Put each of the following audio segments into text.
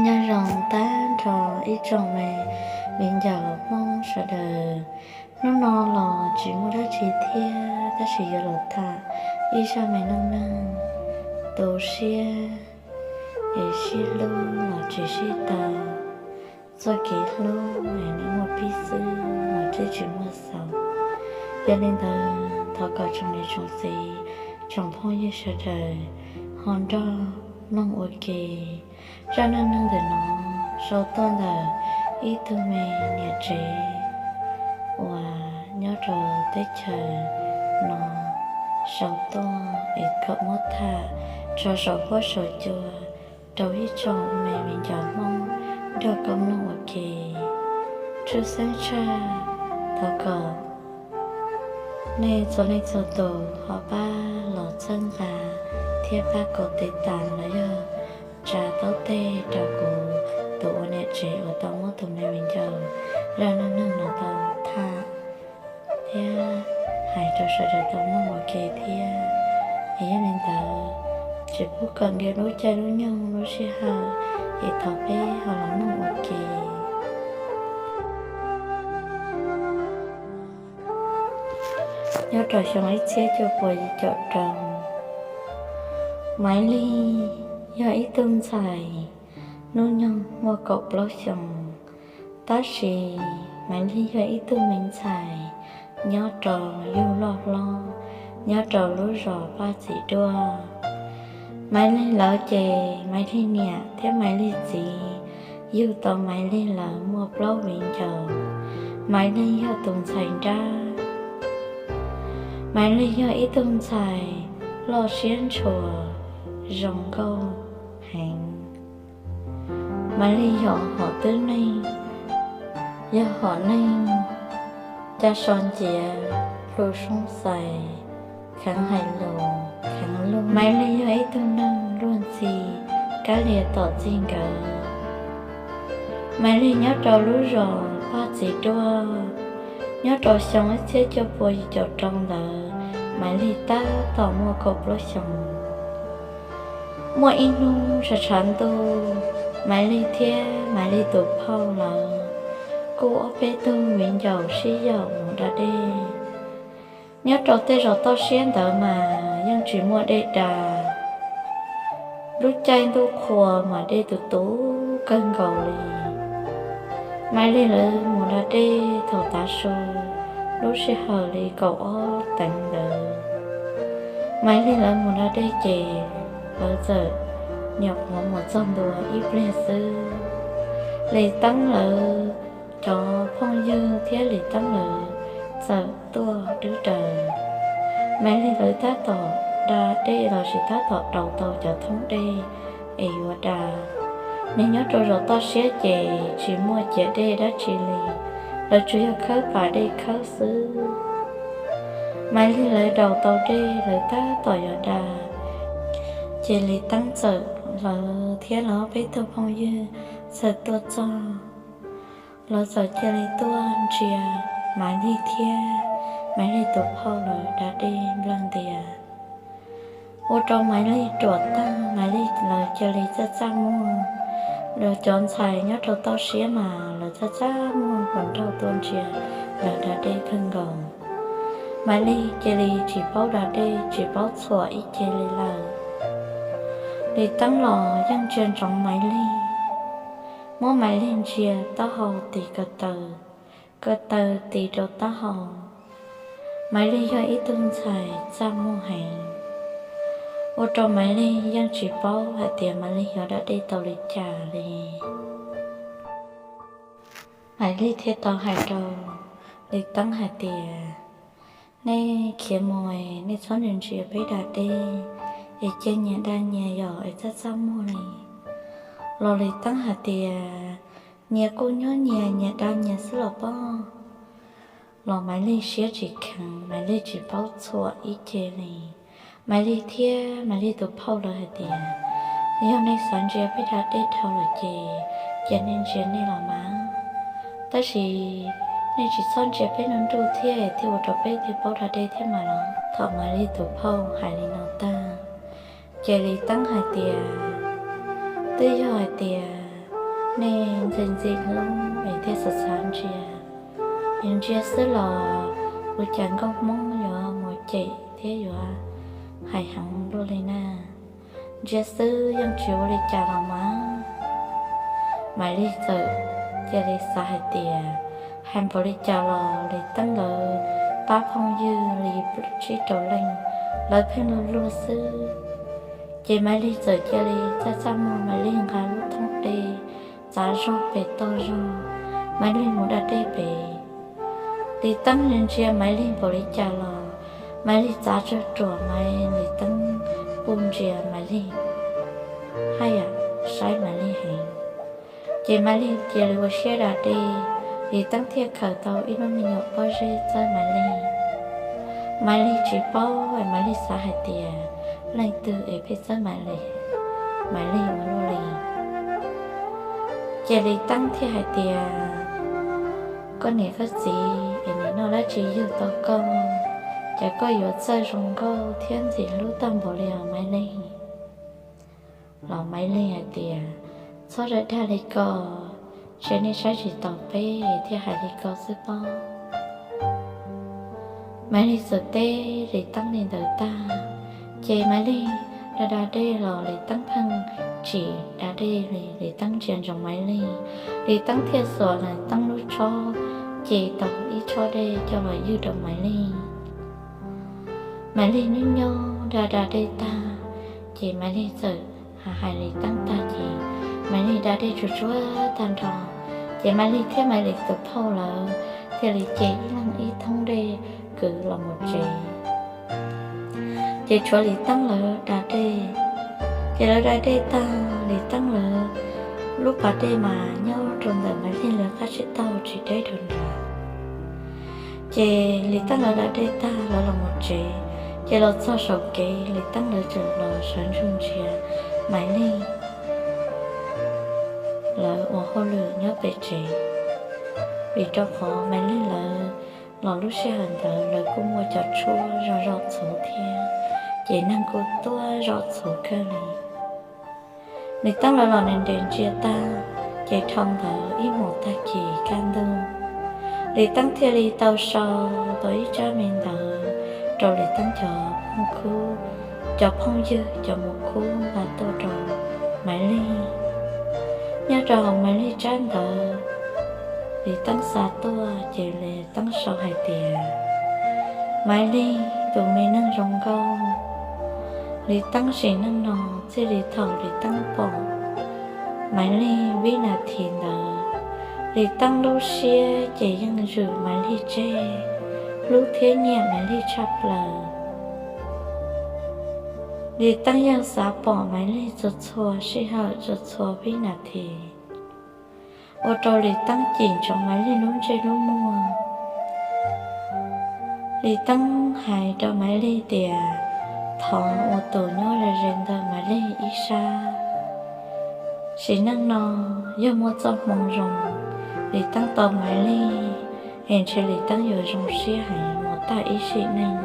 Nyob zoo tag nrho ib tsoom me viv ncaus Hmoob sawv daws. Hnub no los tsis muaj dab tsi thiab, tab sis yuav los tham ib zaj me neej neeg tu siab es sib hlub los tsis sib tau. Txoj kev hlub es nws muaj pib xwb los twb tsis muaj xaus. Yog li ntawd thov kom tsoom niam tsoom txiv, tsoom phooj ywg sawv daws ho nrog mloog ua ke. Zaj neej neeg ntawm no sau tuaj ntawm ib tug me niam tsev uas nyob rau teb chaws no sau tuaj es kom muab tham tso saum huab saum cua rau ib tsoom me viv ncaus Hmoob nrog koob mloog ua ke. Tshwj xeeb tshaj thov kom nej txhua leej txhua tus ho pab los txhawb nqa thiab pab kom tiv tas los yog tsa taub teg rau kuv tus ua niam tsev uas tau muab tus me viv ncaus zaj neej neeg no tau tham thiab hais rau sawv daws tau mloog ua ke thiab. Es yog li ntawd, tsis pub kom ntiav lub caij lub nyoog lub sij hawm, es thov peb ho los mloog ua ke. Nyob rau xyoo ib txhiab cuaj pua yim caum rau, Maiv Lig yog ib tug ntxhais hnub nyoog muaj kaum plaub xyoos, tab sis Maiv Lig yog ib tug me ntxhais nyob rau yug loj hlob, nyob rau lub zos Paj Txiv Duaj. Maiv Lig lawv ces Maiv Lig niam thiab Maiv Lig txiv yug tau Maiv Lig lawv muaj plaub viv ncaus. Maiv Lig yog tus ntxhais nrab. Maiv Lig yog ib tug ntxhais loj siab ntshua, zoo nkauj heev. Maiv Lig yog hom twb neeg, yog hom neeg ca so nciav, plhu soob xais, kheev hais lus, kheev luag. Maiv Lig yog ib tug neeg luag ntxhi, kab lia tom txij nkawm. Maiv Lig nyob rau lub zos Paj Txiv Duaj. Nyob rau xyoo ib txhiab cuaj pua yim caum rau ntawd, Maiv Lig tab tom muaj kaum plaub xyoos. Muaj ib hnub tshav tshav ntuj, Maiv Lig thiab Maiv Lig tus phauj lawv kuj ob peb tug viv ncaus sib yaum mus da dej. Nyob rau tej zos toj siab ntawd mas yeej tsis muaj dej da. Lub caij ntuj qhua mas dej tus tus kawg nkaus li. Maiv Lig lawv mus da dej thaum tav su, lub sij hawm li kaum ob teev ntawd. Maiv Lig lawv mus da dej ces lawv txawm nyuam qhuav mus txog ntua ib pliag xwb, Lis Teeb lawv cov phooj ywg thiab Lis Teeb lawv txawm tuaj dwb daws. Maiv Lig lawv tab tom da dej lossis tab tom daus tau cov thoob dej es yuav da. Nws nyob rau zos toj siab ces tsis muaj ciav dej dab tsi li, lawv tsuas yog khawb pas dej khawb xwb. Maiv Lig lawv daus tau dej lawv tab tom yuav da, ces Lis Teeb txawm lawv thiab lawv ob peb tug phooj ywg txawm tuaj txog. Lawv txawm cia li tuaj ntsia Maiv Lig thiab Maiv Lig tus phauj lawv da dej nplawg ntias. Ua rau Maiv Lig ruam tag, Maiv Lig lawv cia li txaj txaj muag. Lawv cov ntxhais nyob rau toj siab mas lawv txaj txaj muag hluas nraug tuaj ntsia lawv da dej kawg nkaus. Maiv Lig cia li tsis paub da dej tsis paub txhuam ib ce li lawm. Lis Teeb los yeej ntsia ntsoov Maiv Lig, muab Maiv Lig ntsia taub hau tis ko taw, ko taw tis rau taub hau. Maiv Lig yog ib tug ntxhais txaj muag heev, ua rau Maiv Lig yeej tsis paub hais tias Maiv Lig yuav da dej tau li cas li. Maiv Lig thiaj tau hais rau Lis Teeb hais tias, nej khiav mus, nej txhob ntsia ntsia peb da dej, es cia nyias da nyias yom, es txaj txaj muag li. Los Lis Teeb hais tias, nyias kuj nyob nyias, nyias da nyias xwb los pob. Los Maiv Lig siab tsis kheev, Maiv Lig tsis paub txhuam ib ce li. Maiv Lig thiab Maiv Lig tus phauj lawv hais tias, yog nej xav ntsia peb da dej dhau lawm ces cia nej ntsia nej los mas, tab sis nej tsis txhob ntsia peb nruab nruab thiab, thiaj ua rau peb thiaj paub da dej thiab mas los. Thaum Maiv Lig tus phauj hais li no tag, ces Lis Teeb hais tias, twb yog hais tias Nej ntxim ntxim hlub es thiaj xav xav ntsia, es ntsia xwb los ua cas nkauj Hmoob yuav mus cem thiab yuav hais heev luaj li na. Ntsia xwb yeej tsis ua li cas los mas. Maiv Lig txawm cia li xav hais tias, hais npaum li cas los Lis Teeb lawv pab phooj ywg li tsib rau leej, lawv pheej luag luag xwb. Ces Maiv Lig txawm cia li txaj txaj muag, Maiv Lig nqa lub thoob dej txav zog pem toj zog, Maiv Lig mus da dej pem. Lis Teeb ntsia Maiv Lig npaum li cas los Maiv Lig txav tsawg ruam mas Lis Teeb kuj ntsia Maiv Lig, haj yam saib Maiv Lig heev. Ces Maiv Lig cia li ua siab da dej, Lis Teeb thiaj khaws tau ib lub me nyuam pob zeb txawb Maiv Lig. Maiv Lig tsis paub es Maiv Lig xav hais tias, leej twg es pheej txawb Maiv Lig, Maiv Lig ua luaj li. Ces Lis Teeb thiaj hais tias, koj niam koj txiv es nim no dab tsi yug tau koj, ces koj yuav txawj zoo nkauj thiab ntxim hlub tag npaum li os Maiv Lig. Los Maiv Lig hais tias, txhob dag dag li ko, ntshe nej saib tsis taus peb thiaj hais li ko xwb pob. Maiv Lig txawm teb Lis Teeb li ntawd tag, ces Maiv Lig da da dej los Lis Teeb pheej tsis da dej li, Lis Teeb ntsia ntsoov Maiv Lig. Lis Teeb thiaj xuas Lis Teeb lub tshob, ces tau ib tshob dej coj los ywj rau Maiv Lig. Maiv Lig nyob nyob da da dej tag, ces Maiv Lig txawm hais Lis Teeb tag ces Maiv Lig da dej tsuag tsuag tag nrho, ces Maiv Lig thiab Maiv Lig tus phauj lawv thiaj li ce ib leeg ib thoob dej kwv los mus tsev. Ces tshuav Lis Teeb lawv da dej. Ces lawv da dej tag, Lis Teeb lawv lub pas dej mas nyob rau ntawm Maiv Lig lawv qab tsib taug tsis deb rau nrad. Ces Lis Teeb lawv da dej tag lawv los mus tsev, ces los txog saum kev Lis Teeb lawv tseem los sawv ntsug ntsia Maiv Lig lawv ua hauj lwm nyob pem tsev, vim rau qhov Maiv Lig lawv los lub sij hawm ntawd lawv kuj muaj cov tshuab zom zom txhuv thiab, ces neeg kuj tuaj zom txhuv kawg li. Lis Teeb lawv los nres nres ntsia tag, ces dhau ntawd ib hmos tag kis kaj ntug, Lis Teeb thiaj li tau sau tau ib tsab me ntawv rau Lis Teeb cov phooj khub, cov phooj ywg cov mus khub nqa tuaj rau Maiv Lig. Nyob rau hauv Maiv Lig tsab ntawv, Lis Teeb xa tuaj ces Lis Teeb sau hais tias, Maiv Lig tus me neeg zoo nkauj. Lis Teeb sim neej no txij li thaum Lis Teeb pom Maiv Lig vib nas this ntawd, Lis Teeb lub siab ces yeej zwm Maiv Lig tseg, hlub thiab nyiam Maiv Lig tshaj plaws. Lis Teeb yeej xav pom Maiv Lig txhua txhua sij hawm txhua txhua vib nas this, ua rau Lis Teeb cim ntsoov Maiv Lig lub ntsej lub muag. Lis Teeb hais rau Maiv Lig tias, thov ua tus nyob ze ze ntawm Maiv Lig ib sab. Sim neej no yog muaj txoj hmoo zoo, Lis Teeb tau Maiv Lig es ntshe Lis Teeb yuav zoo siab heev mus tag ib sim neej.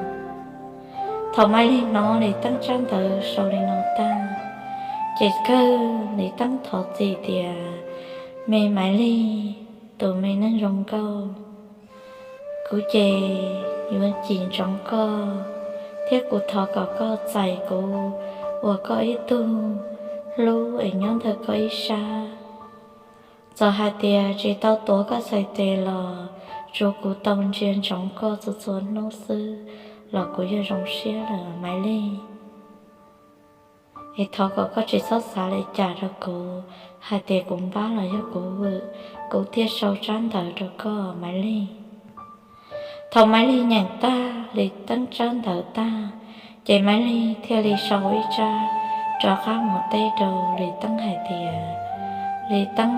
Thaum Maiv Lig hnov Lis Teeb tsab ntawv sau li no tag, ces kawg Lis Teeb thov txim tias, me Maiv Lig, tus me neeg zoo nkauj, kuv ces yuav cim ntsoov koj, thiab kuv thov kom koj txais kuv ua koj ib tug hlub es nyob ntawm koj ib sab. Txawm hais tias tsis tau tuav koj txhais tes los tsuav kuv tau ntsia ntsoov koj txhua txhua hnub xwb los kuv yog zoo siab lawm Maiv Lig. Es thov kom koj tsis txhob xav li cas rau kuv, hais tias kuv npab los yog kuv vwm, kuv thiaj sau tsab ntawv rau koj Maiv Lig. Thaum Maiv Lig nyeem tag Lis Teeb tsab ntawv tag, ces Maiv Lig thiaj li sau ib tsab rov qab mus teb rau Lis Teeb hais tias, Lis Teeb,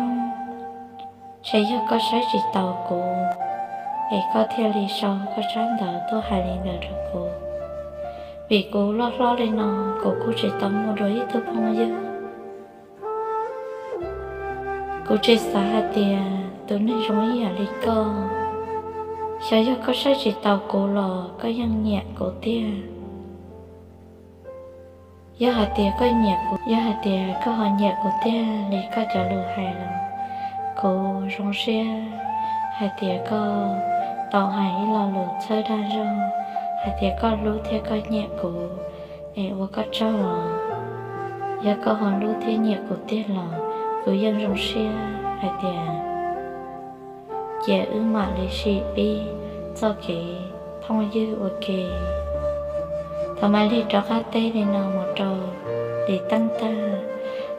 ntshe yog koj saib tsis taus kuv, es koj thiaj li sau koj tsab ntawv tuaj hais li ntawd rau kuv. Vim kuv loj hlob li no, kuv kuj tsis tau muaj dua ib tug phooj ywg. Kuv tsis xav hais tias tus neeg zoo ib yam li koj, xyov yog koj saib tsis taus kuv los koj yeej nyiam kuv tiag. Yog hais tias koj nyiam kuv, yog hais tias koj ho nyiam kuv tiag li koj cov lus hais los, Kuv zoo siab hais tias koj tau hais ib lo lus txhawb dag zog hais tias koj hlub thiab koj nyiam kuv, es ua koj tsaug los. Yog koj ho hlub thiab nyiam kuv tiag los kuv yeej zoo siab hais tias cia wb mam li sim pib txoj kev phooj ywg ua ke. Thaum Maiv Lig rov qab teb li no mus rau Lis Teeb tag,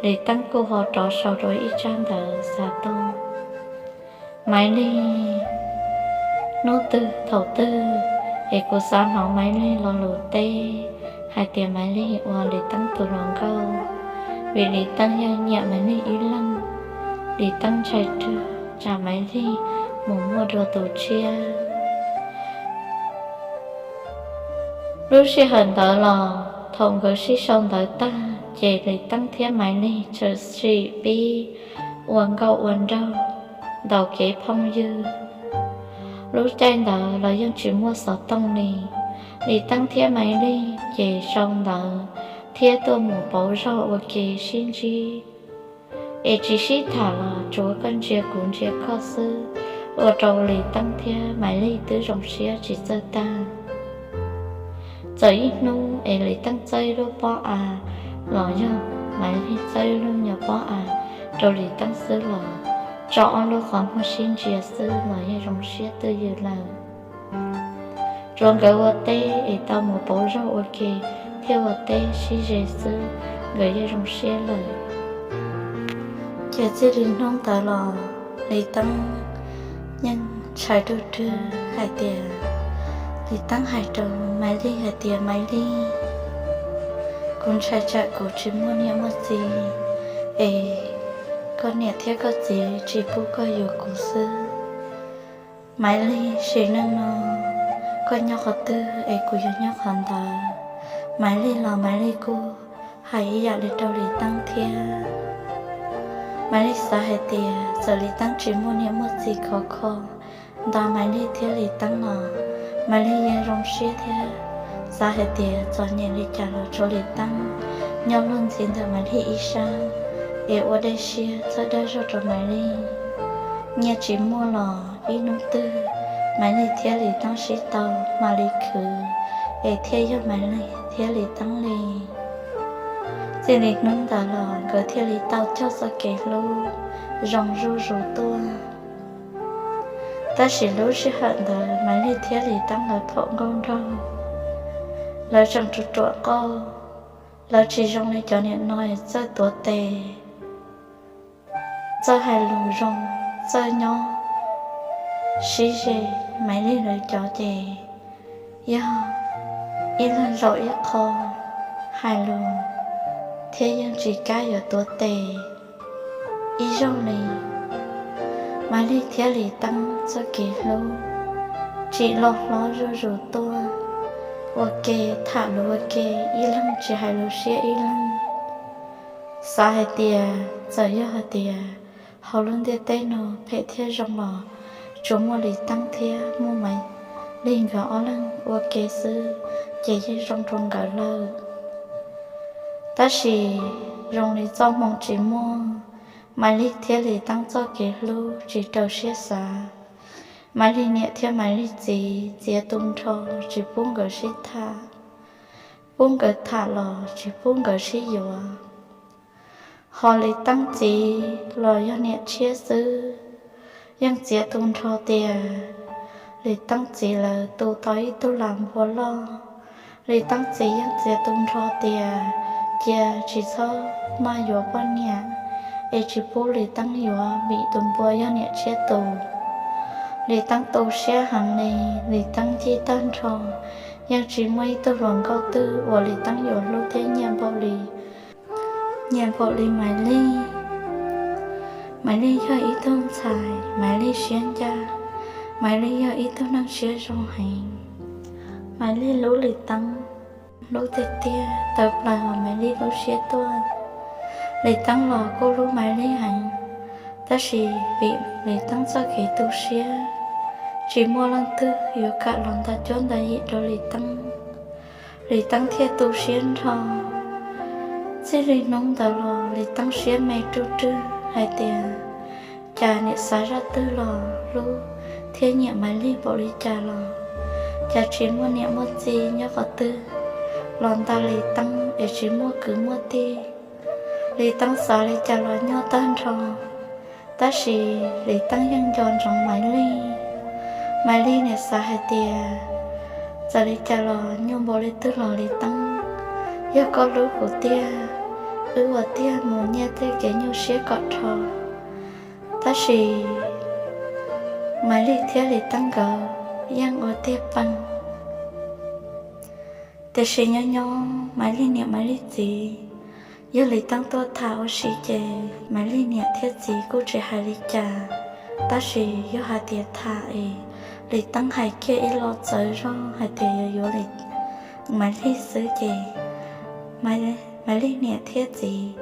Lis Teeb kuj ho rov sau dua ib tsab ntawv xa tuaj. Maiv Lig, hnub twg thaum twg es kuv xav hnov Maiv Lig lo lus teb hais tias Maiv Lig ua Lis Teeb tus hluas nkauj, vim Lis Teeb yog nyiam Maiv Lig ib leeg. Lis Teeb ntshai rwg tsam Maiv Lig mus muaj dua tus tshiab. Lub sij hawm ntawd los thaum nkawd sib sau ntawv tag ces Lis Teeb thiab Maiv Lig txawm sim pib ua nkauj ua nraug, ntaus kev phooj ywg. Lub caij ntawd los yeej tsis muaj xov tooj li. Lis Teeb thiab Maiv Lig ces sau ntawv thiab tuaj mus pauv zog ua ke sib ntsib, es tsis sib tham los tsuav koj ntsia kuv ntsia koj xwb, ua rau Lis Teeb thiab Maiv Lig twb zoo siab tsis txawj tag. Txawm ib hnub es Lis Teeb txawb ib lub pob av los yog Maiv Lig txawb ib lub nyuag pob av rau Lis Teeb xwb los, tso ob lub qhov muag sib ntsia xwb los yeej zoo siab twj ywm lawm. Tsuav nkawd ua teb es tau mus pauv zog ua ke thiab ua teb sib ze xwb, nkawd yeej zoo siab lawm. Ces txij li hnub ntawd los Lis Teeb yeej ntshai rwg rwg hais tias, Lis Teeb hais rau Maiv Lig hais tias, Maiv Lig, kuv ntshai tsam kuv tsis muaj niam muaj txiv es koj niam thiab koj txiv tsis pub koj yuav kuv xwb. Maiv Lig, sim neej no koj nyob qhov twg es kuv yuav nyob qhov ntawd. Maiv Lig los Maiv Lig kuj hais ib yam li rau Lis Teeb thiab. Maiv Lig xav hais tias txawm Lis Teeb tsis muaj niam muaj txiv khov kho ntawm Maiv Lig thiab Lis Teeb los Maiv Lig yeej zoo siab thiab xav hais tias txom nyem li cas los tsuav Lis Teeb nyob luag ntxiv ntawm Maiv Lig ib sab es ua dej siab txhawb dag zog rau Maiv Lig. Nyiaj tsis muaj los ib hnub twg Maiv Lig thiab Lis Teeb sib tau mam li khwv es thiaj yog Maiv Lig thiab Lis Teeb li. Txij li hnub ntawd los nkawd thiaj li tau cog txoj kev hlub zoo zuj zus tuaj. Tab sis lub sij hawm ntawd Maiv Lig thiab Lis Teeb lawv pom nkauj nraug, lawv tseem ruam ruam qauj, lawv tsis zoo li cov niam no txawj tuav tes, txawj hais lus zoo, txawj nyob sib ze. Maiv Lig lawv cov ces yog ib leeg zaum ib qho hais lus thiab yeej tsis kam yuav tuav tes ib zaug li. Maiv Lig thiab Lis Teeb txoj kev hlub tsim loj hlob zuj zus tuaj, ua ke tham lus ua ke, ib leeg tsis hais lus siab ib leeg. Xav hais tias txawm yog hais tias hauv lub ntiaj teb no phem thiab zoo los tsuas muaj Lis Teeb thiab muaj Maiv Lig nkawd ob leeg ua ke xwb ces yeej zoo rau nkawd lawm. Tab sis zoo li txoj hmoo tsis muaj, Maiv Lig thiab Lis Teeb txoj kev hlub tsis raws siab xav. Maiv Lig niam thiab Maiv Lig txiv txiav tu nrho tsis pub nkawd sib tham, pub nkawd tham los tsis pub nkawd sib yuav. Ho Lis Teeb txiv los yog niam tshiab xwb, yeej txiav tu nrho tias Lis Teeb txiv lawv tu tau ib tug lam npua loj. Lis Teeb txiv yeej txiav tu nrho tias cia tsis txhob maj yuav poj niam, es tsis pub Lis Teeb yuav vim tus npua yog niam tshiab tus. Lis Teeb tu siab heev li, Lis Teeb ncig tag nrho yeej tsis muaj ib tug hluas nkauj twg uas Lis Teeb yuav hlub thiab nyiam npaum li, nyiam npaum li Maiv Lig. Maiv Lig yog ib tug ntxhais, Maiv Lig siab ncaj, Maiv Lig yog ib tug neeg siab zoo heev. Maiv Lig hlub Lis Teeb, hlub tiag tiag tawm plaws hauv Maiv Lig lub siab tuaj. Lis Teeb los kuj hlub Maiv Lig heev, tab sis vim Lis Teeb txoj kev tu siab, tsis muaj leej twg yuav kam los nta cuab nta yim rau Lis Teeb. Lis Teeb thiaj tu siab nrho. Txij li hnub ntawd los Lis Teeb siab me ruj rwg hais tias Cas niam xav zaj twg los hlub thiab nyiam Maiv Lig npaum li cas los, cas tsis muaj niam muaj txiv nyob qhov twg los nta Lis Teeb es tsis muaj kwv muaj tij. Lis Teeb xav li cas los nyuaj tag nrho, tab sis Lis Teeb yeej nco ntsoov Maiv Lig. Maiv Lig niam xav hais tias, txawm li cas los nyuaj npaum li twg los Lis Teeb, yog koj hlub kuv tiag, wb ua tiag mus nyiaj tej kev nyuaj siab kom dhau. Tab sis Maiv Lig thiab Lis Teeb nkawd yeej ua tiag pes. Tiam sis nyob nyob Maiv Lig niam Maiv Lig txiv, yog Lis Teeb tuaj tham ua si ces Maiv Lig niam thiab txiv kuj tsis hais li cas. Tab sis yog hais tias tham es Lis Teeb hais kiag ib lo txawv zog hais tias yuav yuav Maiv Lig xwb ces Maiv Lig niam thiab txiv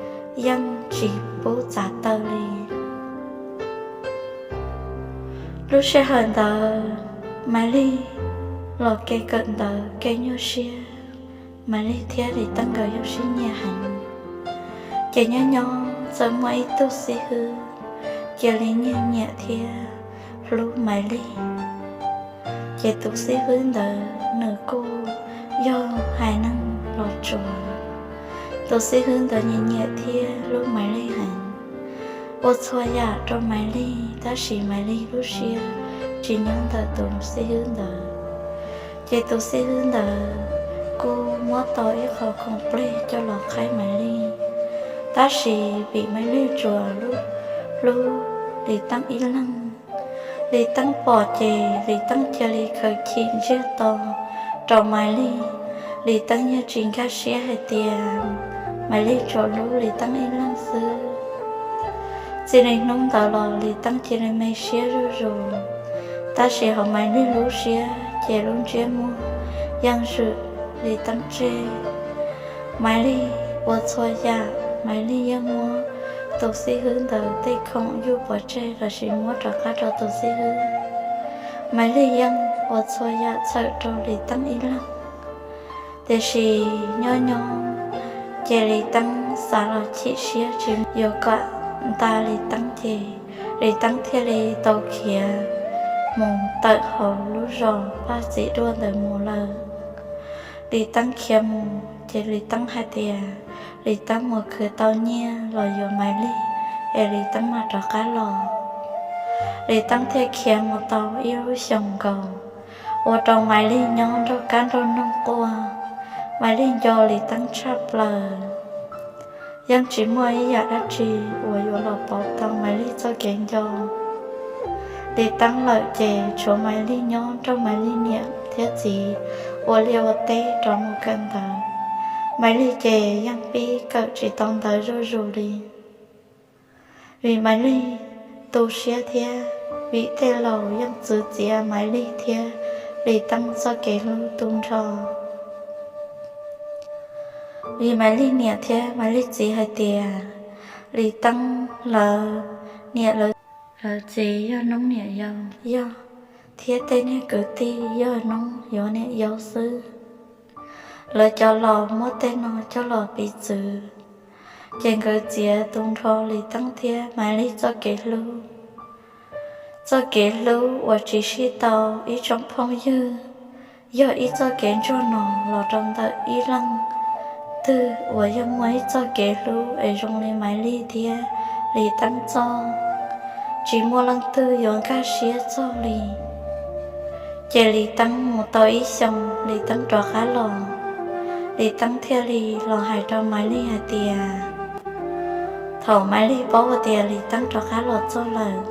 yeej tsis pub txav taw li. Lub sij hawm ntawd Maiv Lig los kev kawm ntawv kev nyuaj siab, Maiv Lig thiab Lis Teeb nkawd yog sib nyiam heev. Ces nyob nyob txawm muaj ib tug xib hwb cia li nyiam nyiam thiab hlub Maiv Lig. Ces tus xib hwb ntawd nws kuj yog haiv neeg Los Tsuas. Tus xib hwb ntawd nyiam nyiam thiab hlub Maiv Lig heev, ua txhua yam rau Maiv Lig, tab sis Maiv Lig lub siab tsis nyob ntawm tus xib hwb ntawd. Ces tus xib hwb ntawd kuj muab tau ib qho khoom plig coj los qhaib Maiv Lig, tab sis vim Maiv Lig tsuas hlub Lis Teeb ib leeg, Lis Teeb pom ces Lis Teeb cia li khaws chim ntsiag to rau Maiv Lig. Lis Teeb yeej tsis nkag siab hais tias Maiv Lig tsuas hlub Lis Teeb ib leeg xwb. Txij li hnub ntawd los Lis Teeb cia li me siab zuj zus, tab sis hauv Maiv Lig lub siab ces lub ntsiab muag yeej zwm Lis Teeb tseg. Maiv Lig ua txhua yam, Maiv Lig yeej muab tus xib hwb ntawd tej khoom yuj pov tseg los sis muab rov qab rau tus xib hwb. Maiv Lig yeej ua txhua yam txhawm rau Lis Teeb ib leeg. Tiam sis nyob nyob ces Lis Teeb xav los chim siab tsis yuav kom nta Lis Teeb ces Lis Teeb thiaj li tau khiav mus tawm hauv lub zos Paj Txiv Duaj ntawd mus lawm. Lis Teeb khiav mus ces Lis Teeb hais tias Lis Teeb mus khwv tau nyiaj los yuav Maiv Lig es Lis Teeb mam rov qab los. Lis Teeb thiaj khiav mus tau ib lub xyoos nkaus, ua rau Maiv Lig nyob nrog kab nrog noog quaj. Maiv Lig nco Lis Teeb tshaj plaws, yeej tsis muaj ib yam dab tsi uas yuav los pauv tau Maiv Lig txoj kev nco. Lis Teeb lawm ces tshuav Maiv Lig nyob nrog Maiv Lig niam thiab txiv ua liaj ua teb rov mus kawm ntawv. Maiv Lig ces yeej pib kawm tsis tau ntawv zuj zus li, vim Maiv Lig tu siab thiab vim tej laus yeej txwv txiav Maiv Lig thiab Lis Teeb txoj kev hlub tu nrho. Vim Maiv Lig niam thiab Maiv Lig txiv hais tias Lis Teeb lawv niam lawv txiv yog noob niam yau, yog, thiab tej niag kwv tij yog noob yuav niam yau xwb. Lawv cov laus muab tej no coj los piv txwv, ces nkawd txiav tu nrho Lis Teeb thiab Maiv Lig txoj kev hlub. Txoj kev hlub uas tsis sib tau ib tsoom phooj ywg, yog ib txoj kev ntsuag no los rau ntawm ib leej twg uas yog muaj ib txoj kev hlub es zoo li Maiv Lig thiab Lis Teeb txoj, tsis muaj leej twg yuav nkag siab txog li. Ces Lis Teeb mus tau ib xyoos Lis Teeb rov qab los, Lis Teeb thiaj li los hais rau Maiv Lig hais tias, thaum Maiv Lig paub hais tias Lis Teeb rov qab los txog lawm,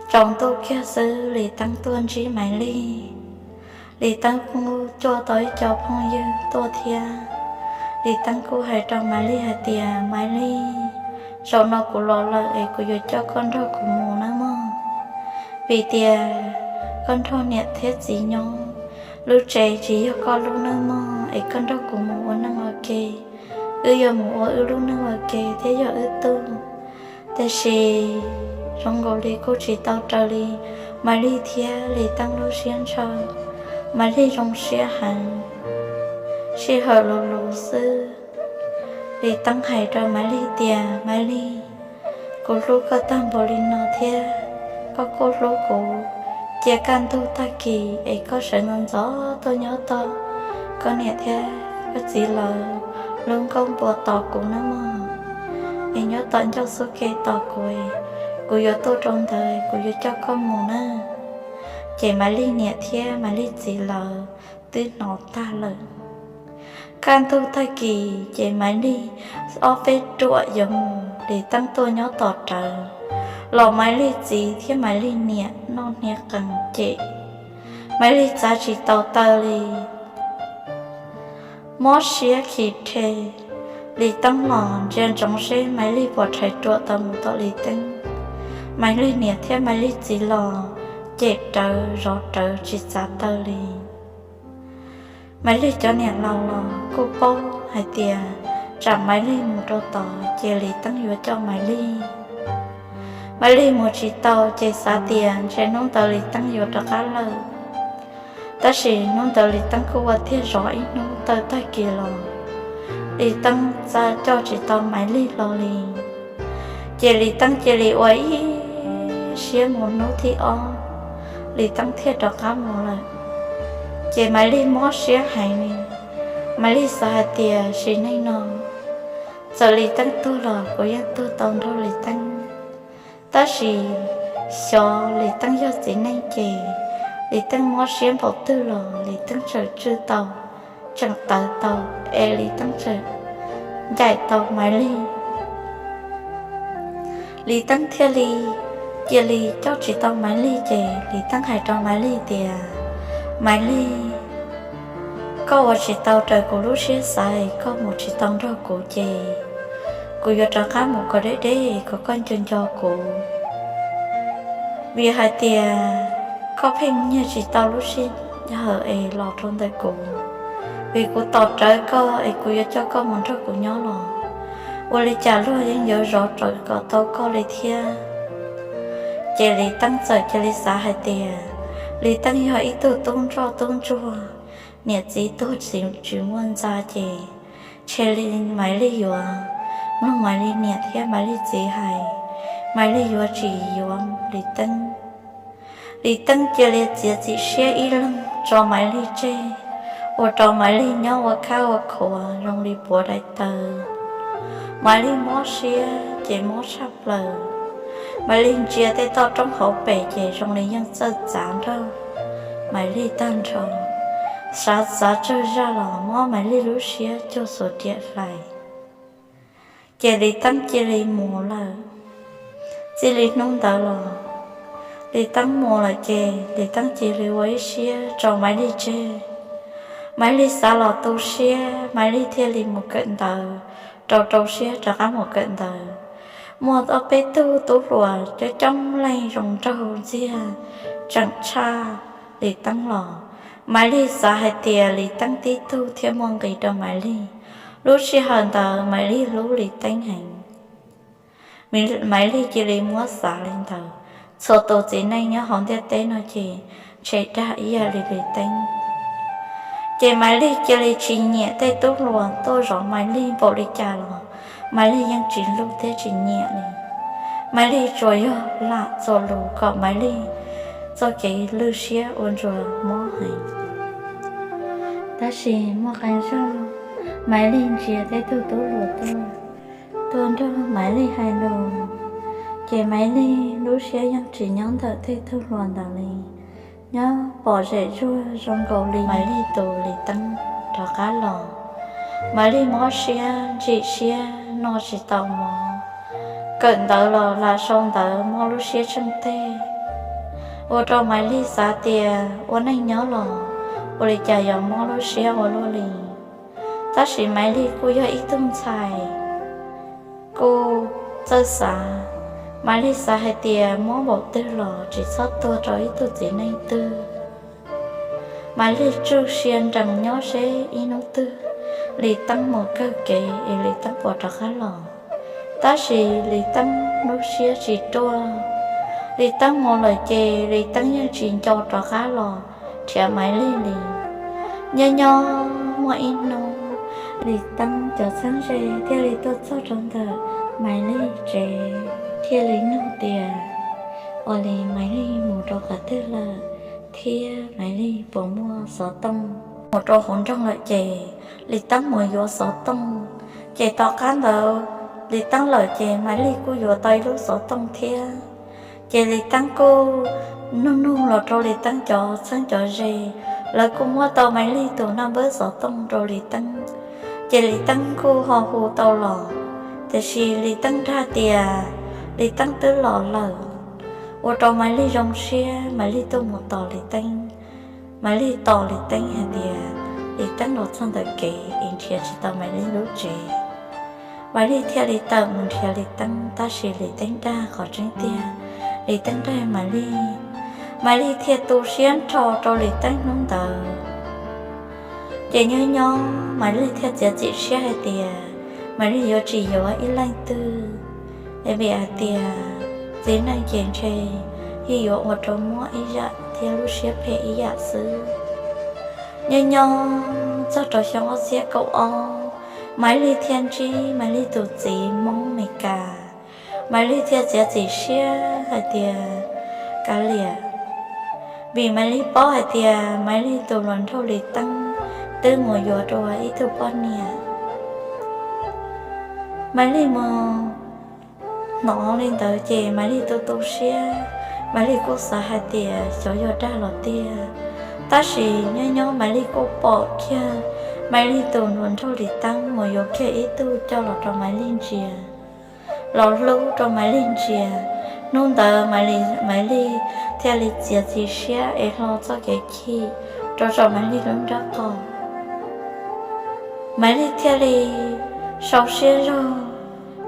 tsaus ntuj kiag xwb Lis Teeb tuaj ntsib Maiv Lig. Lis Teeb kuj coj tau ib co phooj ywg tuaj thiab. Lis Teeb kuj hais rau Maiv Lig hais tias, Maiv Lig, zaum no kuv los lawm es kuv yuav coj koj nrog kuv mus nawb mog. Vim tias koj nrog niam thiab txiv nyob, lub tsev tsis yog koj lub nawb mog, es koj nrog kuv mus ua neej ua ke, wb yuav mus ua wb lub neej ua ke thiab yog wb tug. Tiam sis zoo nkaus li kuj tsis tau raws li Maiv Lig thiab Lis Teeb lub siab ntshaw. Maiv Lig zoo siab heev, sij hawm luv luv xwb, Lis Teeb hais rau Maiv Lig tias, Maiv Lig, Kuv hlub koj tag npaum li no thiab koj kuj hlub kuv, cia kaj ntug tag kis es koj sawv ntxov ntxov tuaj nyob tos koj niam thiab koj txiv lawv lub nkuaj npua tos kuv nawb mog. Es nyob tom ncauj xub ke tos kuv, kuv yuav tuaj rau ntawd kuv yuav coj koj mus nawb. Ces Maiv Lig niam thiab Maiv Lig txiv lawv twb hnov tag lawm. Kaj ntug tag kis ces Maiv Lig ob peb ruam yuav mus, Lis Teeb tuaj nyob tom rawv los Maiv Lig txiv thiab Maiv Lig niam noj hnia qees cem, Maiv Lig txav tsis tau taw li. Mob siab khi rhe, Lis Teeb los ntsia ntsoov seb Maiv Lig puas rhais ruam tau mus tom Lis Teeb. Maiv Lig niam thiab Maiv Lig txiv los cem rawv zov rawv tsis txav taw li. Maiv Lig cov niam laus los kuj paub hais tias tsam Maiv Lig mus rau tod ces Lis Teeb yuav coj Maiv Lig. Maiv Lig mus tsis tau ces xav tias ntshe hnub ntawd Lis Teeb yuav rov qab lawm. Tab sis hnub ntawd Lis Teeb kuj ua tiag zov ib hnub taw tag kis los Lis Teeb txawm coj tsis tau Maiv Lig los li. Ces Lis Teeb cia li ua ib siab mus hnub thib ob, Lis Teeb thiaj rov qab mus lawm. Ces Maiv Lig mob siab heev li. Maiv Lig xav hais tias sim neej no txawm Lis Teeb tuag los kuv yeej tuag tau nrog Lis Teeb. Tab sis xyov Lis Teeb yog txiv neej ces Lis Teeb mob siab npaum twg los Lis Teeb tseem tswj tau, tseem tawv tau, es Lis Teeb tseem ncaim tau Maiv Lig. Lis Teeb thiaj li cia li coj tsis tau Maiv Lig ces Lis Teeb hais rau Maiv Lig tias, Maiv Lig, koj ua tsis tau raws kuv lub siab xav, koj mus tsis tau nrog kuv ces kuv yuav rov qab mus kom deb deb kom koj nco nco kuv. Vim hais tias koj pheej nyiag tsis tau lub sij hawm es los rau ntawm kuv, vim kuv tos rawv koj es kuv yuav coj koj mus nrog kuv nyob los ua li cas luag yeej yuav zov rawv kom tau koj li thiab. Ces Lis Teeb txawm cia li xav hais tias Lis Teeb yog ib tug tub ntsoj tub ntsuag, niam txiv tuag tsis muaj ntxa ces ntshe li Maiv Lig yuav mloog Maiv Lig niam thiab Maiv Lig txiv hais, Maiv Lig yuav tsis yuav Lis Teeb. Lis Teeb cia li txiav txim siab ib leeg tso Maiv Lig tseg, ua rau Maiv Lig nyob ua khab ua khuav zoo li puav daim tawv. Maiv Lig mob siab ces mob tshaj plaws. Maiv Lig ntsia tej toj roob hauv pes ces zoo li yeej txawj txav nrog Maiv Lig tag nrho. Xav xav tsawg zaj los mob Maiv Lig lub siab cuag xuas riam hlais. Ces Lis Teeb cia li mus lawm. Txij li hnub ntawd los Lis Teeb mus lawm ces Lis Teeb cia li ua ib siab tso Maiv Lig tseg. Maiv Lig xav los tu siab, Maiv Lig thiaj li mus kawm ntawv, rau rau siab rov qab mus kawm ntawv. Muaj ob peb tug tub hluas coob coob leej zoo nraug ntxiag tseem tshaj Lis Teeb los Maiv Lig xav hais tias Lis Teeb tib tug thiaj muaj nqis rau Maiv Lig. Lub sij hawm ntawd Maiv Lig hlub Lis Teeb heev. Maiv Lig cia li muab xav li ntawd, txhua tus txiv neej nyob hauv ntiaj teb no ces ntshe dag ib yam li Lis Teeb. Ces Maiv Lig cia li tsis nyiam tej tub hluas tuaj zov Maiv Lig npaum li cas los Maiv Lig yeej tsis hlub thiab tsis nyiam li. Maiv Lig tsuas yog lam txuas lus kom Maiv Lig txoj kev lwj siab ua ntsuag mob heev. Tab sis muaj qee zaug Maiv Lig ntsia tej tug tub hluas tuaj, tuaj nrog Maiv Lig hais lus, ces Maiv Lig lub siab yeej tsis nyob ntawm tej tug hluas ntawd li. Nyob pom zem zuag zoo nkaus li Maiv Lig tus Lis Teeb rov qab los. Maiv Lig mob siab ntsim siab noj tsis tau mov, kawm ntawv los lam sau ntawv mob lub siab tsheej teg, ua rau Maiv Lig xav tias ua neej nyob los ua li cas yuav mob lub siab ua luaj li. Tab sis Maiv Lig kuj yog ib tug ntxhais kuj txawj xav. Maiv Lig xav hais tias mob npaum twg los tsis txhob tuag rau ib tug txiv neej twg. Maiv Lig tsuj sia nrees nyob seb ib hnub twg Lis Teeb mus kawg kev es Lis Teeb puas rov qab los. Tab sis Lis Teeb lub siab tsis ruaj, Lis Teeb mus lawm ces Lis Teeb yeej tsis nco rov qab los nrhiav Maiv Lig li. Nyob nyob muaj ib hnub, Lis Teeb cov txheeb ze thiaj li tuaj txog rau ntawm Maiv Lig tsev. Thiaj li nug tias, ua li Maiv Lig mus rau qhov twg lawm, thiab Maiv Lig puas muaj xov tooj? Mus rau hauv nroog lawm ces Lis Teeb mus yuav xov tooj, ces tom qab ntawd Lis Teeb lawm ces Maiv Lig kuj yuav tau ib lub xov tooj thiab. Ces Lis Teeb kuj nug nug los rau Lis Teeb cov txheeb cov ze, lawv kuj muab tau Maiv Lig tus naj npawb xov tooj rau Lis Teeb. Ces Lis Teeb kuj ho hu tau los, tiam sis Lis Teeb dag tias Lis Teeb twb los lawm, ua rau Maiv Lig zoo siab, Maiv Lig tuaj mus tos Lis Teeb. Maiv Lig tos Lis Teeb hais tias Lis Teeb los txog ntawm kev es nrhiav tsis tau Maiv Lig lub tsev. Maiv Lig thiaj li tawm mus nrhiav Lis Teeb, tab sis Lis Teeb dag qhov tseeb tiag, Lis Teeb dag Maiv Lig. Maiv Lig thiaj tu siab nrho rau Lis Teeb hnub ntawd. Ces nyob nyob Maiv Lig thiaj txiav txim siab hais tias Maiv Lig yuav tsis yuav ib leej twg, es vim hais tias txiv neej ces ntshe yeej yuav ua rau muab ib yam thiab lub siab phem ib yam xwb. Nyob nyob txog rau xyoo ob txhiab kaum ob, Maiv Lig thiaj ntsib Maiv Lig tus txiv Hmoob Mes Kas. Maiv Lig thiaj txiav txim siab hais tias kav liam, vim Maiv Lig paub hais tias Maiv Lig tus hluas nraug Lis Teeb twb mus yuav dua ib tug poj niam. Maiv Lig mus hnov li ntawd ces Maiv Lig tu tu siab, Maiv Lig kuj xav hais tias xyov yog dag los tiag. Tab sis nyob nyob Maiv Lig kuj pom kiag Maiv Lig tus hluas nraug Lis Teeb mus yuav kiag ib tug coj los rau Maiv Lig ntsia, los hlub rau Maiv Lig ntsia. Hnub ntawd Maiv Lig thiaj li txiav txim siab es hlo txoj kev chim rau saum Maiv Lig lub nraub qaum. Maiv Lig thiaj li sau siab zog,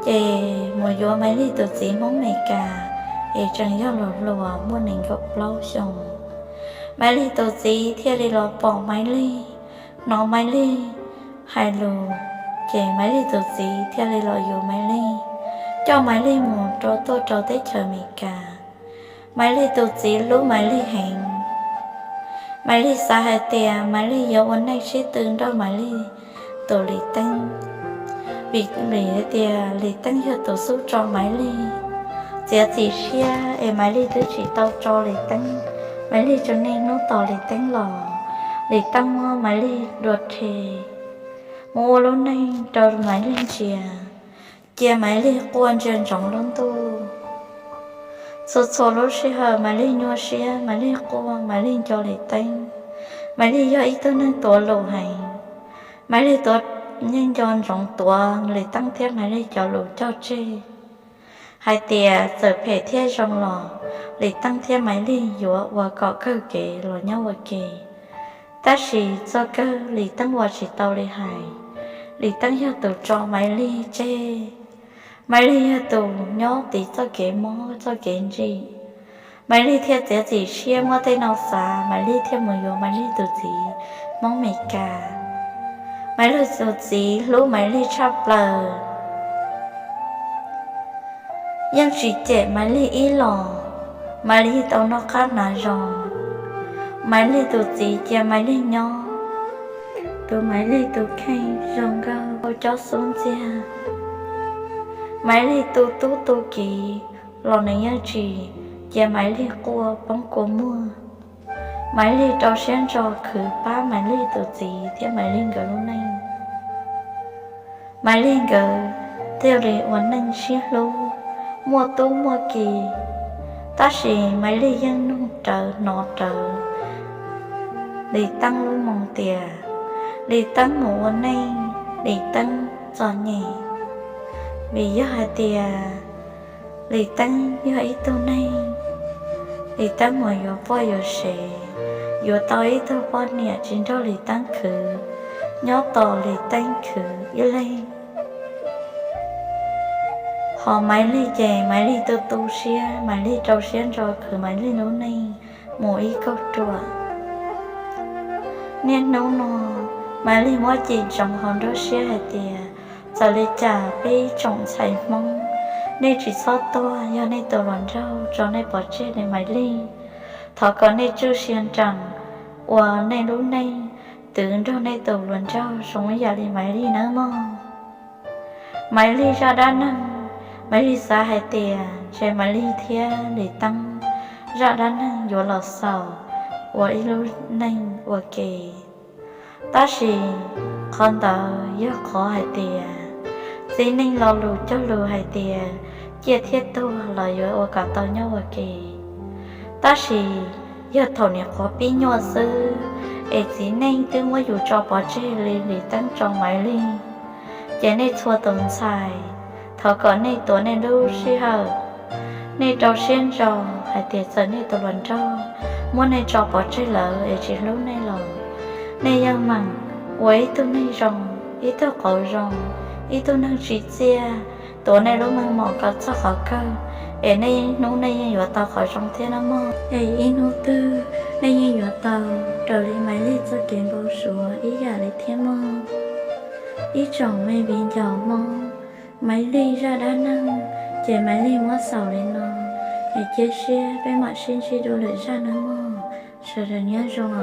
ces mus yuav Maiv Lig tus txiv Hmoob Mes Kas, es tseem yog los hluas muaj nees nkaum plaub xyoo. Maiv Lig tus txiv thiaj li los pom Maiv Lig, hnov Maiv Lig hais lus, ces Maiv Lig tus txiv thiaj li los yuav Maiv Lig, coj Maiv Lig mus rau tuaj rau teb chaws Amelikas. Maiv Lig tus txiv hlub Maiv Lig heev. Maiv Lig xav hais tias Maiv Lig yuav ua neej sib tw nrog Maiv Lig tus Lis Teeb, vim hais tias Lis Teeb yog tus xub tso Maiv Lig. Txiav txim siab es Maiv Lig twb tsis tau tso Lis Teeb. Maiv Lig tsuas niaj hnub tos Lis Teeb los, Lis Teeb muab Maiv Lig dua rhe, muab ua lub neej rau Maiv Lig ntsia, cia Maiv Lig quaj ntsia ntsoov lub ntuj. Txhua txhua lub sij hawm Maiv Lig nyuaj siab, Maiv Lig quaj, Maiv Lig nco Lis Teeb. Maiv Lig yog ib tug neeg tuav lus heev. Maiv Lig tuav, yeej nco ntsoov tuav Lis Teeb thiab Maiv Lig cov lus cog tseg hais tias txawm phem thiab zoo los Lis Teeb thiab Maiv Lig yuav ua kom kawg kev los nyob ua ke. Tab sis txoj kawg Lis Teeb ua tsis tau li hais. Lis Teeb yog tus tso Maiv Lig tseg. Maiv Lig yog tus nyob tiv txoj kev mob txoj kev ntsim. Maiv Lig thiaj txiav txim siab muab tej no xav, Maiv Lig thiaj mus yuav Maiv Lig tus txiv Hmoob Mes Kas. Maiv Lig tus txiv hlub Maiv Lig tshaj plaws, yeej tsis cem Maiv Lig ib los. Maiv Lig tau noj qab hnav zoo. Maiv Lig tus txiv cia Maiv Lig nyob, tu Maiv Lig tus kheej zoo nkauj ua cob xub ntxiag. Maiv Lig tu tub tu kiv los nws yeej tsis cia Maiv Lig quaj poob kua muag. Maiv Lig rau siab ntso khwv pab Maiv Lig tus txiv thiab Maiv Lig nkawd lub neej. Maiv Lig nkawd thiaj li ua neej sib hlub, muaj tub muaj ki. Tab sis Maiv Lig yeej nug rawv hnov rawv Lis Teeb lub moo tias Lis Teeb mus ua neej, Lis Teeb txom nyem. Vim yog hais tias Lis Teeb yog ib tug neeg, Lis Teeb mus yuav poj yuav sev, yuav tau ib tug poj niam tsis nrog Lis Teeb khwv, nyob tos Lis Teeb khwv ib leeg. Hos Maiv Lig ces Maiv Lig tu tu siab, Maiv Lig rau siab ntso khwv Maiv Lig lub neej mus ib kauj ruam. Niaj hnub no Maiv Lig muab cim ntsoov hauv nruab siab hais tias, txawm li cas peb tsoom ntxhais Hmoob, nej tsis txhob tuag, yog nej tus hluas nraug tso nej pov tseg li Maiv Lig, thov kom nej tswj sia nraim ua nej lub neej, twv nrog nej tus hluas nraug zoo ib yam li Maiv Lig nawb mog. Maiv Lig zaj dab neeg Maiv Lig xav hais tias ntshe Maiv Lig thiab Lis Teeb zaj dab neeg yuav los xaus ua ib lub neej ua ke. Tab sis qhov ntawd yog qhov hais tias txiv neej lo lus cog lus hais tias ciaj thiab tuag los yuav ua kom tau nyob ua ke. Tab sis yog thaum nyuam qhuav pib nyuaj xwb es txiv neej twb muab yus tso pov tseg li Lis Teeb tso Maiv Lig, ces nej txhua tus ntxhais, thov kom nej tuav nej lub sij hawm, nej rau siab ntso hais tias txawm nej tus hluas nraug muab nej tso pov tseg lawm es tsis hlub nej los nej yeej meem ua ib tug neeg zoo, ib tug qauv zoo, ib tug neeg tsim txiaj, tuav nej lub meej mom kom txog qhov kawg, es nej ib hnub nej yeej yuav tau qhov zoo thiab nawb mog. Es ib hnub twg nej yeej yuav tau raws li Maiv Lig txoj kev npau suav ib yam li thiab mog. Ib tsoom me viv ncaus Hmoob, Maiv Lig zaj dab neeg ces Maiv Lig muab xaus li no, es cia siab peb mam sib ntsib dua lwm zaj nawb mog. Sawv daws nyob zoo.